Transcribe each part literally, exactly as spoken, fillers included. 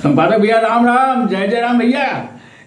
संपादक भैया, राम राम, जय जय राम भैया।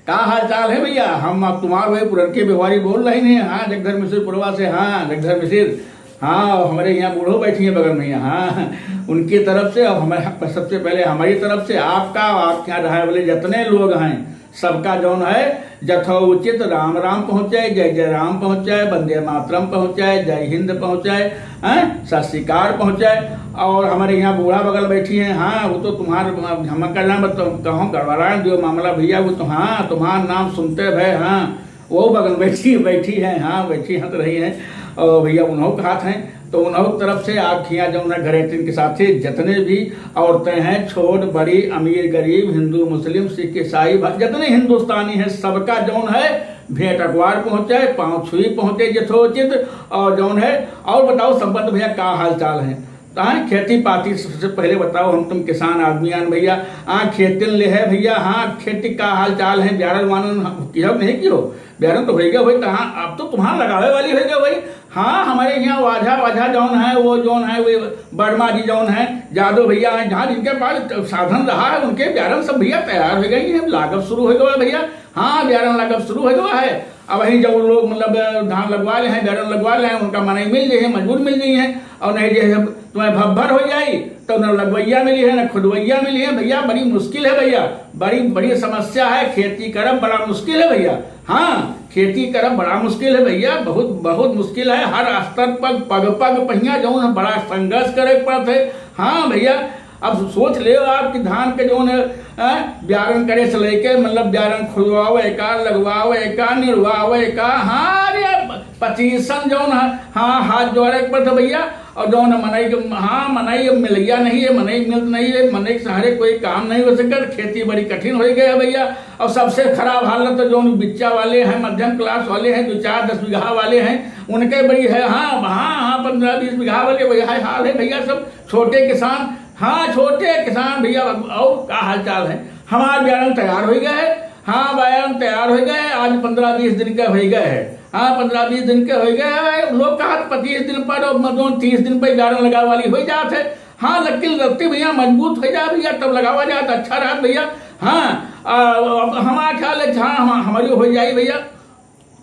का हाल चाल है भैया? हम अब तुम्हार वही पुरनके व्यवहारी बोल रहे हैं। हाँ, जगधर मिसिर पुरवा से। हाँ, जगधर मिसिर। हाँ, हमारे यहाँ बूढ़ो बैठी हैं बगल में यहाँ। हाँ, उनकी तरफ से और हमारे, सबसे पहले हमारी तरफ से आपका और आपके यहाँ रहने वाले जितने लोग हैं, सबका जौन है, यथोचित राम राम पहुँचाए, जय जय राम पहुँचाए, वंदे मातरम पहुँचाए, जय हिंद पहुँचाए, हैं, सत श्रीकार पहुँचाए। और हमारे यहाँ बूढ़ा बगल बैठी हैं। हाँ, वो तो तुम्हार, हम कर जाए, बस तो कहूँ गड़बड़ाए दियो मामला भैया। वो तो, हाँ, तुम्हार नाम सुनते भए, हाँ, वो बगल बैठी, बैठी हैं, हाँ, बैठी हंस रही हैं। और भैया उन्हों के हाथ हैं, तो उन्हों की तरफ से आपके यहाँ जौन है, घरेटिन के साथे जितने भी औरतें हैं, छोट बड़ी, अमीर गरीब, हिंदू मुस्लिम, सिख ईसाई भा-, जितने हिंदुस्तानी हैं, सबका जौन है, भेंट अखबार पहुँचाए, पाँव छुई पहुँचे यथोचित। और जौन है, और बताओ संपत भैया, का हाल चाल है? हाँ, खेती पाती सबसे पहले बताओ, हम तुम किसान आदमी आन भैया। हाँ, खेतिन ले है भैया। हाँ, खेती का हाल चाल है, ब्यारन वानन किहो नहीं किहो? ब्यारन तो होइगा भाई, तो हाँ, अब तो तुम्हार लगावे वाली होइगा भाई। हाँ, हमारे यहाँ वाझा, वाझा जौन है, वो जौन है, वो वर्मा जी जौन है, यादव भैया हैं, जहाँ जिनके पास साधन रहा है, उनके ब्यारन सब भैया तैयार हो गई हैं, लागब शुरू हो गया भैया। हाँ, ब्यारन लागब शुरू हो गया है। अब वहीं जब लोग मतलब धान लगवा ले हैं, ब्यारन लगवा ले हैं, उनका मनई मिल जाई है, मजदूर मिल जाई है, और नहीं जे है तुम्हें भब्बर हो जाई, तो न लगवैया मिली है, न खुदवैया मिली है भैया। बड़ी मुश्किल है भैया, बड़ी, बड़ी समस्या है। खेती करब बड़ा मुश्किल है भैया। हाँ, खेती करब बड़ा मुश्किल है भैया, बहुत, बहुत मुश्किल है। हर स्तर पर पग, पग पहिया जौन है, बड़ा संघर्ष करे पड़त है। हाँ भैया, अब सोच ले आप कि धान के जौन है, हैं, ब्यारन करे से लेके, मतलब, ब्यारन खुदवावे का, लगवावे का, निड़वावे का, हाँ, अरे, पच्चीसन जौन है, हाँ, हाथ जोड़े के पड़त भैया। और जौन मनई के, हाँ, मनई अब मिलैया नहीं है, मनई मिलत नहीं है, मनई के सहारे कोई काम नहीं हो सकत, खेती बड़ी कठिन हो गई है भैया। और सबसे खराब हालत तो जौन बिच्चा वाले हैं, मध्यम क्लास वाले हैं, दो चार दस बीघा वाले हैं, उनके बड़ी है। हाँ, हाँ, हाँ, पन्द्रह बीस बीघा वाले वही हाल है भैया, सब छोटे किसान। हाँ, छोटे किसान भैया। और का हाल चाल है? हमार ब्यारन तैयार हो गए है। हाँ, ब्यारन तैयार हो गए, आज पन्द्रह बीस दिन के हो गए है। हाँ, पन्द्रह बीस दिन के हो गए है। लोग कहत पच्चीस दिन पर और मतलब तीस दिन पर ब्यारन लगावे वाली हो जात है। हाँ, लेकिन लगती भैया मजबूत हो जाए भैया, तब लगावा जाए तो अच्छा रहत भैया। हाँ, आ, अब हमारा ख्याल है, हाँ, हम, हमारी हो जाए भैया।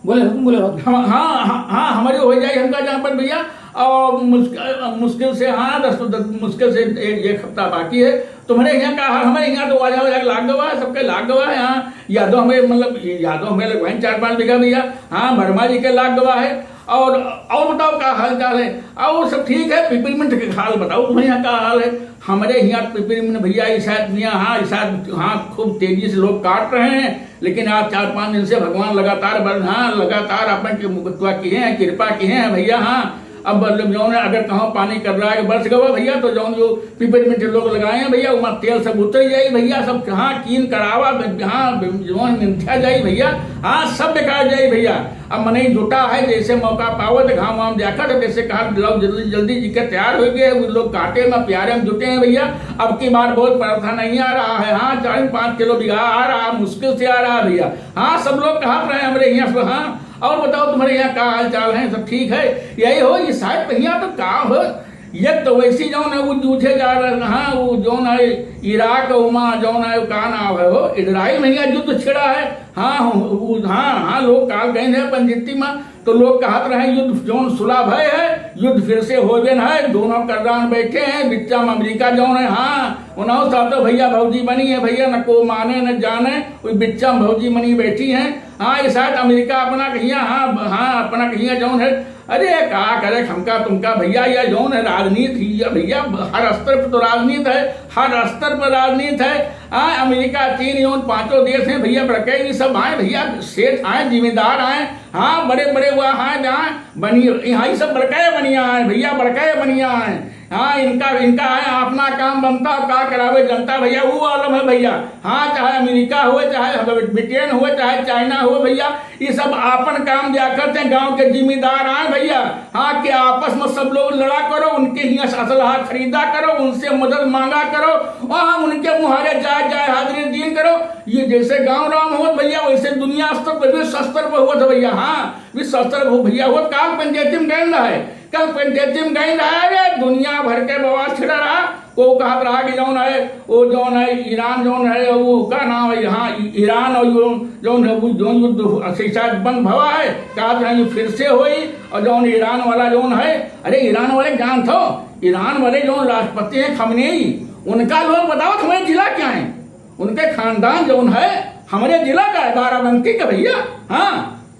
बोले रहो, तुम बोले रहो। हम, हाँ, हाँ, हाँ, हमारी हो जाए, हमका जहाँ पर भैया, और मुश्किल, मुश्किल से, हाँ, दस, दस, मुश्किल से एक, एक हफ्ता बाकी है। तुम्हारे यहाँ का हाल? हमारे यहाँ तो वाजा वाजा लाग गवा है, सबके लाग गवा है। हाँ, यादव हमें, मतलब, यादव हमें लगवाइन चार पाँच बीघा भैया। हाँ, वर्मा जी के लाग गवा है। और, और बताओ का हाल चाल है? और सब ठीक है? पिपरमिंट के हाल बताओ, तुम्हारे यहाँ का हाल है? हमारे यहाँ पिपरमिंट भैया, इसात मियाँ, हाँ, इसात, हाँ, खूब तेजी से लोग काट रहे हैं। लेकिन आज चार पाँच दिन से भगवान लगातार बर-, हाँ, लगातार अपन के मुकतवा किहे हैं, कृपा किहे हैं भैया। हाँ, अब मतलब जौन है, अगर कहूँ पानी कर रहा है, बरस गवा भैया, तो जौन जो पिपरमिंट लोग लगाए हैं भैया, उमा तेल सब उतर जाई भैया, सब, हाँ, कीन करावा, हाँ, जौन मिंथ्या जाई भैया, हाँ, सब बेकार जाई भैया। अब मनई जुटा है, जैसे मौका पावत घाम वाम देखत है, जैसे कहा, "लाओ जल्दी, जल्दी जी के तैयार हो गए।" वो लोग काटे में प्यारे में जुटे हैं भैया। अब की बार बहुत पड़ता नहीं आ रहा है। हाँ, चार पाँच किलो बीघा आ रहा, मुश्किल से आ रहा है भैया। हाँ, सब लोग कहत रहे हमरे यहाँ से। हाँ, और बताओ, तुम्हारे यहाँ का हाल चाल है, सब ठीक है? यही हो, ये शायद भैया तो का हो, ये तो वैसी जौन है, वो जूझे जा रहे हैं। हाँ, वो जौन है इराक, उमा जौन है, वो का नाम है हो, इसराइल में यहाँ युद्ध छिड़ा है। हाँ, वो, हाँ, हाँ, लोग काल गए हैं पंजित्ती में, तो लोग कहत रहे, "युद्ध जौन सुलह भय है, युद्ध फिर से होबे न है।" दोनों कर्रान बैठे हैं, बिच्चा में अमेरिका जौन है, हाँ, उन्हों सातो भैया भौजी बनी है भैया, न को माने न जाने, वो बिच्चा में भौजी बनी बैठी हैं। हाँ, ये शायद अमेरिका अपना कहिया, हाँ, हाँ, अपना कहिया जौन है, अरे, का करे हमका तुमका भैया, या जौन है राजनीति, या भैया, हर स्तर पर तो राजनीति है, हर स्तर पर राजनीति है। आ, अमेरिका, चीन, जौन पांचों देश हैं भैया, बड़के ये सब आए भैया, सेठ आए, जिम्मेदार आए, हाँ, बड़े बड़े हुआ आए, आए, बनी, यहाँ ये सब बड़के बनिया आए भैया, बड़के बनिया आए। हाँ, इनका, इनका है अपना काम बनता, का करावे जनता भैया, वो आलम है भैया। हाँ, चाहे अमेरिका हुए, चाहे ब्रिटेन हुए, चाहे चाइना हुए भैया, ये सब आपन काम दिया करते हैं, गांव के जिम्मेदार आए भैया। हाँ, कि आपस में सब लोग लड़ा करो, उनके यहाँ से असलहा खरीदा करो, उनसे मदद मांगा करो, वहाँ उनके मुहारे जाए, जाए हाजिरी दीन करो। ये जैसे गांव राम होत भैया, वैसे दुनिया स्तर पर, विश्व स्तर पर हुआ था भैया। हाँ, विश्व स्तर पर भैया हुआ, काल पंचायती में गए रहा है, कल पंचायती में गए रहा है, अरे दुनिया भर के बवाल छिड़ा रहा। को कहत रहा कि जौन है, वो जौन है, ईरान जौन है, वो का नाम है, हाँ, ई-, ईरान और जौन, जौन है, वो जौन युद्ध हो-, ऐसे शायद बंद भवा है, कहत रहे कि फिर से होई, और जौन ईरान वाला जौन है, अरे, ईरान वाले जानत हो, ईरान वाले जौन राष्ट्रपति हैं खमनेई, उनका लोग बताओ, हमारे जिला क्या है, उनके खानदान जौन है, हमारे जिला का है, बाराबंकी का भैया। हाँ,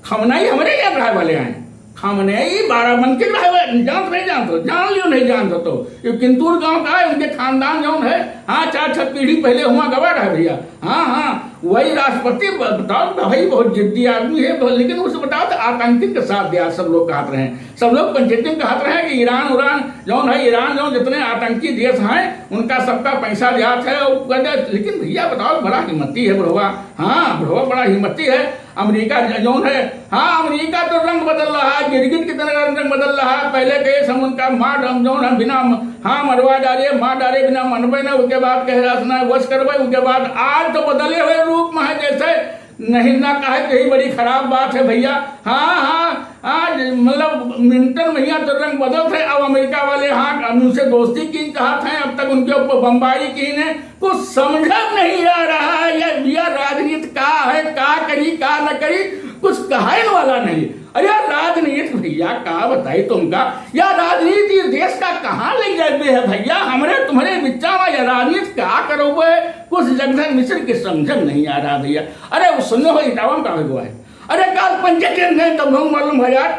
खमनेई हमरे यहाँ रहे वाले हैं। खमनेई बाराबंकी रहे वाले, जानत नहीं जानत हो, जान लियो नहीं जानत हो तो। ये किंतूर गांव का है, उनके खानदान जौन है, हाँ, चार छह पीढ़ी पहले हुआ गवा रहे भैया। हाँ, हाँ, वही राष्ट्रपति ब-, बताओ तो भाई, बहुत जिद्दी आदमी है, बहुत, लेकिन उसे बताओ तो आतंकी के साथ दिया, सब लोग कहत रहे हैं। सब लोग पंचायती में कहत रहे हैं कि ईरान उरान जौन है, ईरान जौन जितने आतंकी देश हैं, उनका सबका पैसा जात है, वो कर दे। लेकिन भैया बताओ, बड़ा हिम्मती है बुढ़वा। हाँ, बुढ़वा बड़ा हिम्मती है। अमेरिका ज-, जौन है, हाँ, अमेरिका तो रंग बदल रहा है, गिरगिट की तरह रंग बदल रहा है। पहले के हम उनका मार, हम जौन है बिना म-, हाँ, मरवा डाले, मार डाले, बिना मनबे ना, उसके बाद कह रहा सुना, वश करबे, उसके बाद आज तो बदले हुए रूप में है, जैसे नहीं ना कहे तो यही बड़ी खराब बात है भैया। हाँ, हाँ, आज मतलब मिनटन भैया तो रंग बदलत है। अब अमेरिका वाले हाँ कानून से दोस्ती की चाहत हैं, अब तक उनके ऊपर बमबारी की ने, कुछ समझ नहीं आ रहा है। यह, यह राजनीति का है, का करी, का न करी, कुछ कहने वाला नहीं। अरे यार, राजनीति भैया का बताई तुमका, यह राजनीति इस देश का कहाँ ले जाते हैं भैया? हमरे तुम्हारे बिच्चा में यह राजनीति का करोगे? कुछ जगधर मिश्र के समझ में नहीं आ रहा भैया। अरे वो सुनो हो, इटावा में का हुआ है? अरे काल पंचायती में गए तब हम मालूम है यार,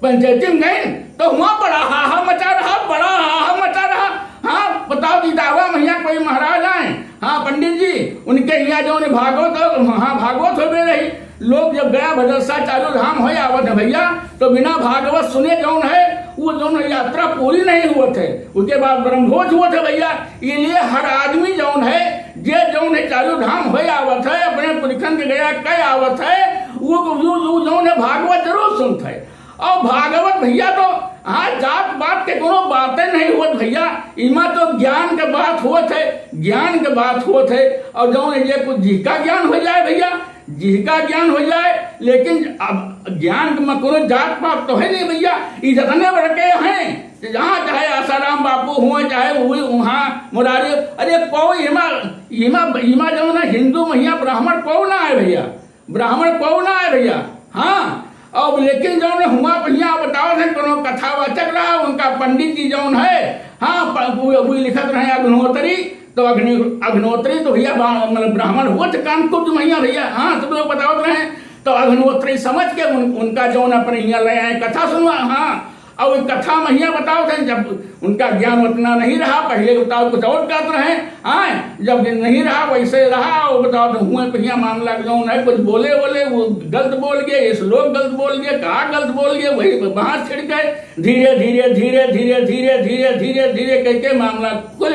पंचायती में गए तो हुआ बड़ा हाहा मचा रहा, बड़ा हाहा मचा रहा। हाँ, बताओ जी, दावा में यहाँ कोई महाराज आए, हाँ पंडित जी, उनके यहाँ जौन भागवत, हाँ, भागवत होबे रही। लोग जब गया भदरसा चारों धाम हो आवत है भैया, तो बिना भागवत सुने जौन है, वो जौन है यात्रा पूरी नहीं हुवत है। उसके बाद ब्रह्मभोज हुवत है भैया। ये लिए हर आदमी जौन है, जे जौन है चारों धाम हो आवत है, अपने पुरखन के गया कह आवत है, वो, वो, वो जौन है भागवत जरूर सुनत है। और भागवत भैया तो हाँ, जात पात के कोनो बातें नहीं हुवत भैया, इमा तो ज्ञान के बात हुवत है, ज्ञान के बात हुवत है। और जौन है ये कुछ जिहका ज्ञान हो जाए भैया, जिहका ज्ञान हो जाए, लेकिन अब ज्ञान में कोनो जात पात तो है नहीं भैया। ई जतने बड़के हैं, जहाँ चाहे आसाराम बापू हुए, चाहे वही वहाँ मुरारी, अरे कोई इमा, इमा, इमा जौन है हिंदू महिया ब्राह्मण को ना है भैया, ब्राह्मण को ना है भैया। हाँ, अब लेकिन जौन हुआ भैया बतावत है, कोनो कथावाचक रहा, उनका पंडित जी जौन है, हाँ, प-, वो, वो लिखत रहे अग्नोत्री, तो अग्नि-, अग्नोत्री तो भैया बा-, मतलब ब्राह्मण हुवत है, कानकुब्ज महिया भैया, हाँ, सब लोग बतावत रहे। तो अग्नोत्री समझ के उन-, उनका जौन अपने यहाँ ले आए, कथा सुनवा, हाँ, और वो कथा महिया बतावत है, जब उनका ज्ञान उतना नहीं रहा, पहले बताओ कुछ और कहत रहे, हाँ, जब नहीं रहा वैसे रहा, वो बताओ तो हुए पहिया मामला के जौन है, कुछ बोले बोले, वो गलत बोल गए, ये श्लोक गलत बोल गए, का गलत बोल गए, वही बांस छिड़के। धीरे धीरे धीरे धीरे धीरे धीरे धीरे धीरे करके मामला कुल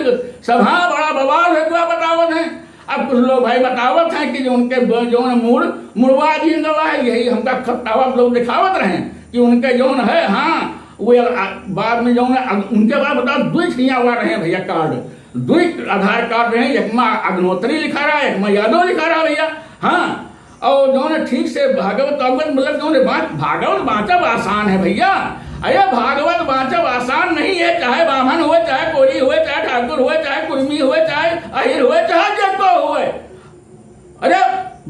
सब, हाँ, बड़ा बवाल है, क्या बतावत है। अब कुछ लोग भाई बतावत हैं कि जो उनके ब-, जौन मूड़ मुड़वा दिहन गवा है, यही हमका खतावत लोग दिखावत रहे कि उनके जौन है, हाँ, वो आ, बाद में जौन है, अब उनके बाद बताओ, दुई ठिया हुआ रहे हैं भैया कार्ड, दुई आधार कार्ड रहे, एक में अग्नोत्री लिखा रहा, एक में यादव लिखा रहा भैया। हाँ, और जौन है ठीक से भागवत, भागवत मतलब जौन है बात, भागवत बाँचब आसान है भैया। अरे भागवत बाँचब आसान नहीं है, चाहे बाम्हन हुए, चाहे कोरी हुए, चाहे ठाकुर हुए, चाहे कुर्मी हुए, चाहे अहिर हुए, चाहे जेको हुए। अरे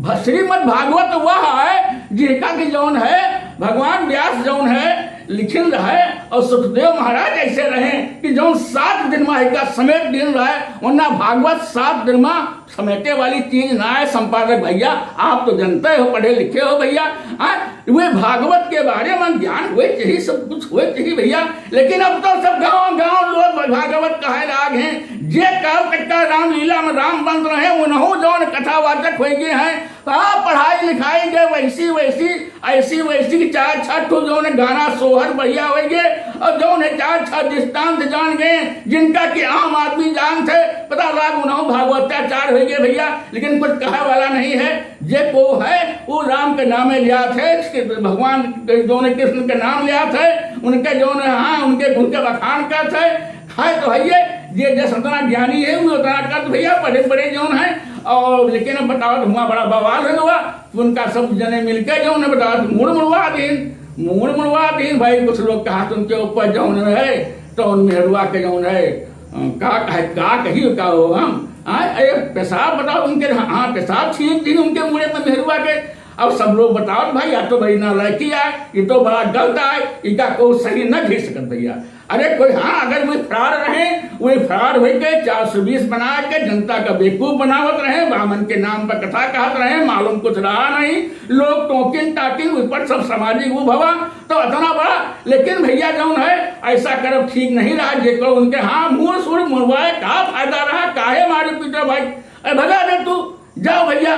भ-, श्रीमद् भागवत वह है जिहका कि जौन है भगवान व्यास जौन है लिखिन रहे और सुखदेव महाराज ऐसे रहे कि जौन सात दिन में एका समेट दिन रहे, वरना भागवत सात दिन में समेटे वाली चीज ना है। संपादक भैया, आप तो जनते हो, पढ़े लिखे हो भैया, हाँ? वे भागवत के बारे में ज्ञान हुए चाहिए, सब कुछ हुए चाहिए भैया। लेकिन अब तो सब गांव गांव लोग भागवत कहे लाग हैं। जे काल तक का रामलीला में राम बन रहे हैं, उनहु जौन कथावाचक हो गए हैं। हाँ, पढ़ाई लिखाई के वैसी वैसी, ऐसी वैसी कि चार छह ठो जौन गाना सोहर बढ़िया हो गए और जौन है चार छह दृष्टांत जान गए, जिनका कि आम आदमी जानत है। पता लाग उनहु भागवताचार हो गए भैया, लेकिन कुछ कहे वाला नहीं है। जे को है, वो राम के नामे लियात है, इसके भगवान के जौन कृष्ण के नाम लियात है, उनके जौन है, हाँ, उनके गुण के बखान करत है। है तो है ये, जे, जे सतना ज्ञानी है, वो उतना करत भैया, बड़े, बड़े जौन है। और लेकिन अब बताओ, तो हुआ बड़ा बवाल हो गवा, उनका सब जने मिलके जौन है, बताओ, तो मूड़ मुड़वा दीन, मूड़ मुड़वा दीन भाई। कुछ लोग कहा, तो उनके ऊपर जौन है, तो उन मेहरुआ के जौन है, का कहे, का कही, का हो हम? हाँ, अरे पेशाब बताओ उनके, हाँ, पेशाब छींट दी उनके मुड़े में मेहरुआ के। अब सब लोग बताओ, भाई, या तो बड़ी नालायकी आए, ये तो बड़ा गलत आए, इका को सही न घी सकत भैया। अरे कोई, हाँ, अगर वे फरार रहे, वे फरार होइके चार सौ बीस बना के जनता का बेवकूफ बनावत रहे, बामन के नाम पर कथा कहत रहे, मालूम कुछ रहा नहीं, लोग टोकिन टाकिन ऊपर सब सामाजिक वो भवा, तो अतना बड़ा। लेकिन भैया जौन है, ऐसा करब ठीक नहीं रहा, जेको उनके, हाँ, मूड़ सूड़ मुड़वाए का फायदा रहा, काहे मारे पीटे भाई? अरे भगा दे तू, जाओ भैया,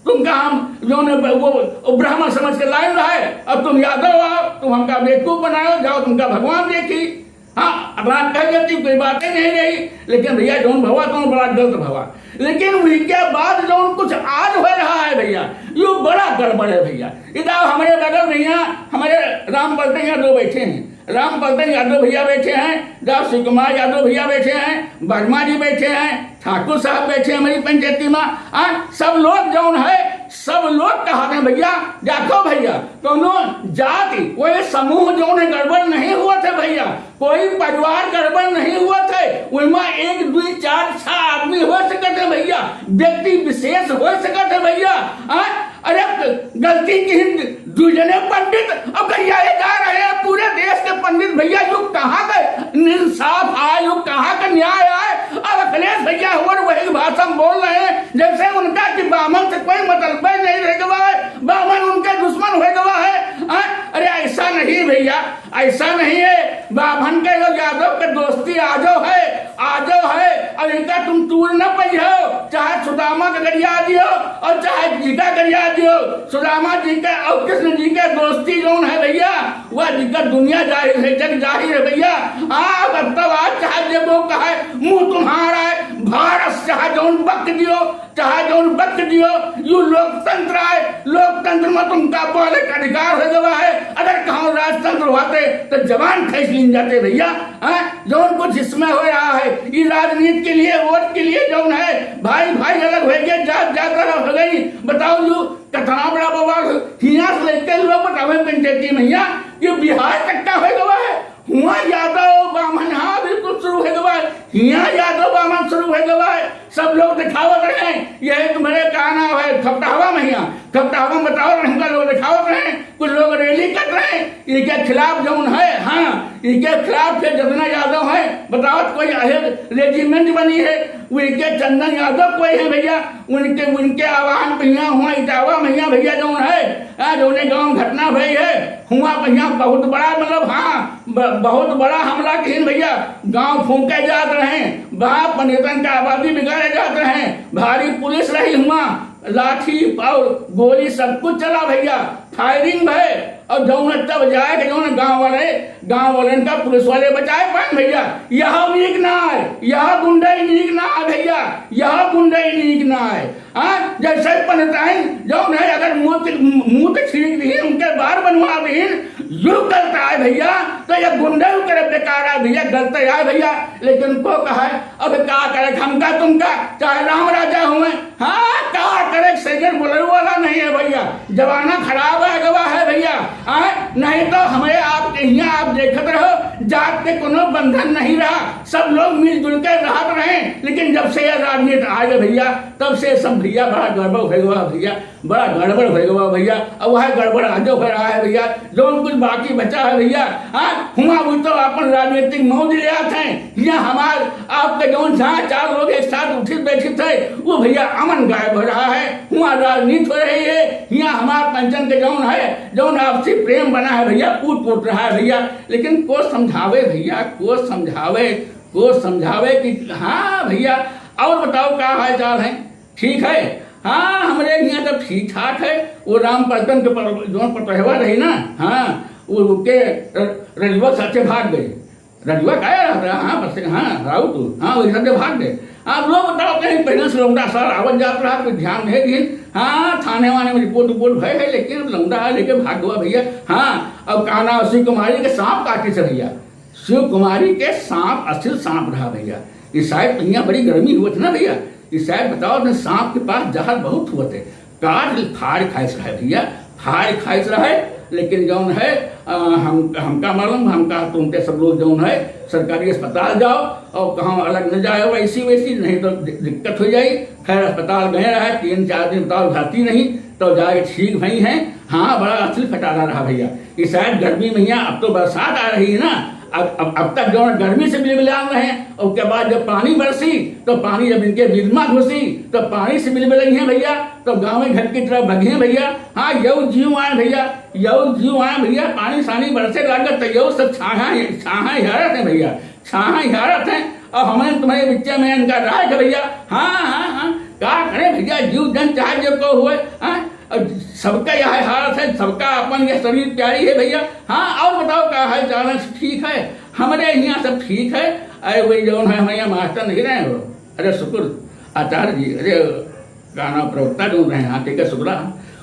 तुमका हम जौन है वो, वो ब्राह्मण समझ के लाइन रहा है, अब तुम यादव आओ, तुम हमका बेवकूफ बनाओ, जाओ तुमका भगवान देखी। हाँ, अपना कह देती कोई बातें नहीं रही, लेकिन भैया जौन भवा तो बड़ा गलत भवा। लेकिन वही के बाद जौन कुछ आज हो रहा है भैया, यो बड़ा गड़बड़ है भैया। इधर हमारे बगल में यहाँ हमारे राम पलटन यादव बैठे हैं, राम पलटन यादव भैया बैठे हैं, जहाँ शिव कुमार यादव भैया बैठे हैं, वर्मा जी बैठे हैं, ठाकुर साहब बैठे हैं हमारी पंचायती में। आ, सब लोग जौन है, सब लोग कहा रहे भैया, देखो भैया, कोनो जाति, कोई समूह जौन है गड़बड़ नहीं हुआ था भैया, कोई परिवार गड़बड़ नहीं हुआ था, उनमें एक, दुई, चार, छह आदमी हो सकते हैं भैया, व्यक्ति विशेष हो सकते हैं भैया। आ, अरे गलती की हिंद दूजने पंडित अब गरियाए जा रहे हैं पूरे देश के पंडित भैया, यो कहाँ का इंसाफ है, यो कहाँ का न्याय है? अब अखिलेश भैया और वही भाषा में बोल रहे हैं जैसे उनका कि बामन से कोई मतलब ही नहीं रह गवा है, बामन उनके दुश्मन हो गवा है। हाँ? अरे ऐसा नहीं भैया, ऐसा नहीं है। बामन के लोग यादव के दोस्ती आजो है, आजो है, और इनका तुम तूर न पइहो, चाहे सुदामा के गरिया दियो और चाहे जी का गरिया दियो। सुदामा जी के और कृष्ण जी के दोस्ती जौन है भैया, वह जिनका दुनिया जाहिर है, जग जाहिर है भैया। हाँ, अब तो आज चाहे जे वो कहे, मुंह तुम्हारा है, भारत चाहे जौन वक्त दियो, चाहे जौन वक्त दियो, यू लोकतंत्र आए, लोकतंत्र में तुमका बोले का अधिकार हो गवा है। अगर कहो राजतंत्र होते तो जवान खींच लीन जाते भैया। हाँ, जौन कुछ इसमें हो रहा है, ये राजनीति के लिए, वोट के लिए जौन है, भाई भाई अलग हो गए, जात जात अलग हो गई। बताओ जो कतना बड़ा बवाल हो, हियां से लेके लोग बतावे पंचायती में हियां, ये बिहार तक का हो गवा है। हुआ यादव बामन, हाँ, बिल्कुल शुरू हो गवा है, हियां यादव बामन शुरू हो गवा है। सब लोग दिखावत रहे, ये तुम्हारे का नाम है, खपटावा में हियां, खपटावा में बताओ, हमका लोग दिखावत रहे, कुछ लोग रैली कर रहे, इनके खिलाफ जौन है, हाँ, इनके खिलाफ फिर जितना यादव है, बताओ, कोई अहेर रेजिमेंट बनी है, वो इनके चंदन यादव कोई है भैया, उनके, उनके आह्वान पे हियां हुआ इटावा में हियां भैया जौन है, आज उन्हें गांव घटना भई है, हुआ भैया बहुत बड़ा, मतलब, हाँ, ब-, बहुत बड़ा हमला किहिन भैया। गांव फूंके जात रहे, बाप पंडितन का आबादी बिगाड़े जात रहे, भारी पुलिस रही हुआ, लाठी और गोली सब कुछ चला भैया, फायरिंग भय। और जौन तब जाए के जौन गांव वाले, गांव वाले का पुलिस वाले बचाए पाए भैया। यह नीक ना है, यह गुंडई नीक ना है भैया, यह गुंडई नीक ना है। हाँ, जैसे पंडिताइन जौन है, अगर मुंह से, मुंह से छींक दी, उनके बार बनवा दी, यू करता है भैया, तो ये गुंडे करे बेकार है भैया, गलत है भैया। लेकिन को कहा है, अब का करे, हमका तुमका, चाहे राम राजा हुए, हाँ, का करे, सैजन बोले वाला नहीं है भैया, जमाना खराब है गवा है भैया। हाँ, नहीं तो हमें आप यहाँ आप देखत रहो, जात के कोनो बंधन नहीं रहा, सब लोग मिलजुल के रहत रहे। लेकिन जब से यह राजनीति आ गए भैया, तब से सब भैया बड़ा गड़बड़ हो गवा भैया, बड़ा गड़बड़ हो गवा भैया। अब वह गड़बड़ आजो हो रहा है भैया, जौन कुछ बाकी बचा है भैया। हाँ, हुआ वो तो अपन राजनीतिक मौज ले आते हैं, यहाँ हमार आपके जौन जहाँ चार लोग एक साथ उठित बैठित है, वो भैया अमन गायब हो रहा है, हुआ राजनीति हो रही है। यहाँ हमार पंचन के जौन है, जौन आपसी प्रेम बना है भैया, टूट टूट रहा है भैया। लेकिन को समझावे भैया, को समझावे, को समझावे कि हाँ भैया, और बताओ का हाल चाल है, ठीक है? हाँ, हमरे यहाँ सब ठीक ठाक है। वो राम पलटन के पर-, जौन पटोहवा रही ना, हाँ, वो के र-, रजुआ साथे भाग गए। रजुआ का रहता? हाँ, बस, हाँ, राउत, हाँ, वही साथे भाग गए। आप लोग बताओ, कहीं पहले से लौंडा सर आवत जात रहा, कोई ध्यान नहीं दिए। हाँ, थाने वाने में रिपोर्ट उपोर्ट भय है, लेकिन अब लौंडा लेके भाग गवा भैया। हाँ, अब का नाम, शिव कुमारी के सांप काटी से भैया, शिव कुमारी के सांप असिल सांप रहा भैया। इस साइड यहाँ बड़ी गर्मी हुआ थी ना भैया, इस साइड बताओ, अपने सांप के पास जहर बहुत हुआ थे, काट फाड़ खाइस रहा है भैया, फाड़ खाइस रहा है। लेकिन जौन है, अ, हम, हमका मालूम, हमका तुमके सब लोग जौन है सरकारी अस्पताल जाओ और कहाँ अलग न जाओ ऐसी वैसी, नहीं तो दि-, दिक्कत हो जाई। खैर, अस्पताल गए रहा, तीन चार दिन बताओ जाती नहीं, तो जाके ठीक भई हैं। हाँ, बड़ा असली फटारा रहा भइया। ये शायद गर्मी में, यहाँ अब तो बरसात आ रही है ना, अब, अब, अब तक जौन गर्मी से बिलबिलान रहे, उसके बाद जब पानी बरसी, तो पानी जब इनके बिल मा घुसी, तो पानी से बिलबिलाई हैं भइया, तो गाँव घर की तरफ भगी हैं भइया। हाँ, यऊ जीव आए भइया, यऊ जीव आए भइया, पानी सानी बरसे लागत, तो यऊ सब छाहा, छाहा हियारत हैं भइया, छाहा हियारत हैं। और हमने तुम्हारे बिच्चे में इनका राय है भइया। हाँ, हाँ, हाँ, का करें भइया, जीव जन चाहे जो को हुए, हाँ, और सबका यह हालत है, सबका अपन यह शरीर प्यारी है भइया। हाँ, और बताओ का हाल चाल है, ठीक है? हमरे यहाँ सब ठीक है। अरे वही जौन है, हमारे यहाँ मास्टर नहीं रहे हो, अरे शुक्ल आचार्य जी, अरे का नाम, प्रवक्ता जौन रहे यहाँ के, के शुक्ला,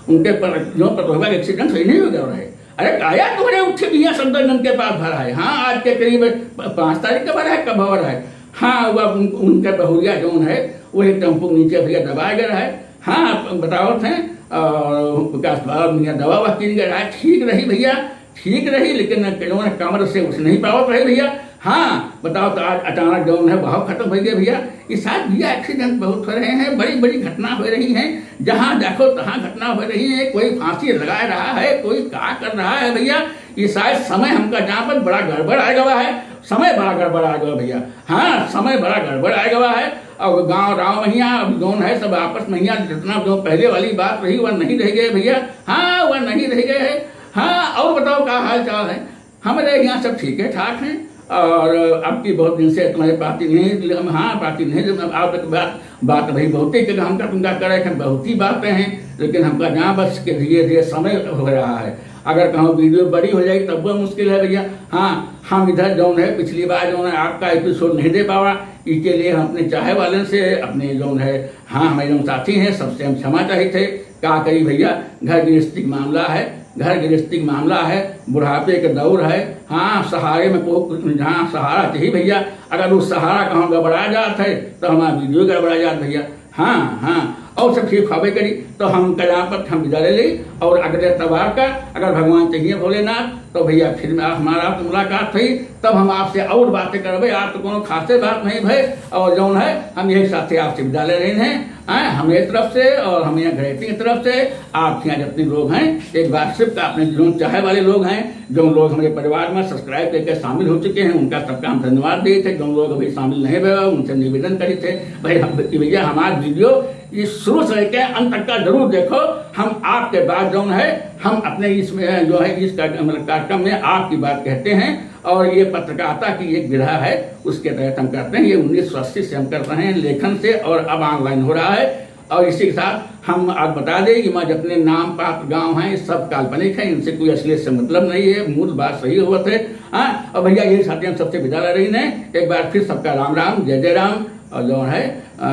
उनके पर जो पतोहबा के एक्सीडेंट सही नहीं हो गया रहे। अरे काया तुम्हारे उठे भी यहाँ सफदरजंग के पास भरा है। हाँ, आज के करीब प-, पाँच तारीख का भरा है, कब भरा है? हाँ, वह उन-, उनके बहुरिया जौन है, वही टेम्पो नीचे भइया दबाए गए रहे। हाँ, बतावत हैं, और विकास बाबा मियाँ दवा वह किन गए रहे, ठीक रही भइया, ठीक रही, लेकिन जौन कमर से उठ नहीं पावत रहे भइया। हाँ, बताओ तो आज अचानक जौन है भाव खत्म हो गए भइया। ये साथ भइया एक्सीडेंट बहुत हो रहे हैं, बड़ी बड़ी घटना हो रही हैं, जहाँ देखो तहाँ घटना हो रही है। कोई फांसी लगा रहा है, कोई का कर रहा है भइया। ये शायद समय हमका जहाँ पर बड़ा गड़बड़ आ गवा है, समय बड़ा गड़बड़ आ गवा भइया। हाँ, समय बड़ा गड़बड़ आ गवा है। अब गाँव राव महिया अब जौन है सब आपस में यहाँ जितना जो पहले वाली बात रही वह नहीं रह गए भइया। हाँ, वह नहीं रह गए है। हाँ, और बताओ का हाल चाल है? हमारे यहाँ सब ठीक है ठाक हैं। और अब की बहुत दिन से तुम्हारे बात ही नहीं, हम हाँ बात ही नहीं, जब आप एक बात, बात भाई बहुत ही जगह हमका तुमका करे हैं, बहुत ही बातें हैं, लेकिन हमका जहाँ बस के धीरे धीरे समय हो रहा है। अगर कहूँ वीडियो बड़ी हो जाएगी तब वो मुश्किल है भइया। हाँ, हम इधर जौन है पिछली बार जौन है आपका एपिसोड नहीं दे पावा, इसके लिए हम अपने चाहे वाले से अपने जौन है, हाँ, हमारे जौन साथी हैं सबसे हम क्षमा चाहित है। का करी भइया, घर गृहस्थी का मामला है, घर गृहस्थी का मामला है, बुढ़ापे का दौर है। हाँ, सहारे में को, हाँ, सहारा चाहिए भइया। अगर वो सहारा कहूँ गड़बड़ा जात है तो हमारा वीडियो गड़बड़ा जात भइया। हाँ, हाँ, और सब ठीक होबे करी। तो हम कलापत हम विदा ले ली और अगले अतवार का अगर भगवान चाहिए भोलेनाथ तो भइया फिर में हमारा मुलाकात हुई, तब हम आपसे और बातें करबे। आप तो कोनो खासे बात नहीं भए। और जौन है हम यही साथे आपसे विदा ले रहे हैं। हैं, हमारे तरफ से और हम यहाँ घरेटी की तरफ से, आप यहाँ जितने लोग हैं, एक बार सिर्फ अपने जो चाहे वाले लोग हैं, जो लोग हमारे परिवार में सब्सक्राइब करके शामिल हो चुके हैं, उनका सबका हम धन्यवाद देइत है। जो लोग अभी शामिल नहीं हुए, उनसे निवेदन करी थे, भाई हम, कि भइया हमार वीडियो इस शुरू से लेके अंत तक का जरूर देखो। हम आपके बाद जौन है, हम अपने इसमें जो है, इस कार्यक्रम, मतलब कार्यक्रम में आपकी बात कहते हैं। और ये पत्रकारिता की एक विधा है, उसके तहत हम करते हैं। ये उन्नीस सौ अस्सी से हम कर रहे हैं लेखन से, और अब ऑनलाइन हो रहा है। और इसी के साथ हम आप बता दें कि हमारे जितने नाम पात्र गांव हैं, सब काल्पनिक हैं, इनसे कोई असलियत से मतलब नहीं है, मूल बात सही होत है। हाँ, और भइया यही साथी हम सबसे विदा ले रही हैं। एक बार फिर सबका राम राम, जय जय राम, और जो है, अ,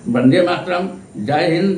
वंदे मातरम, जय हिंद।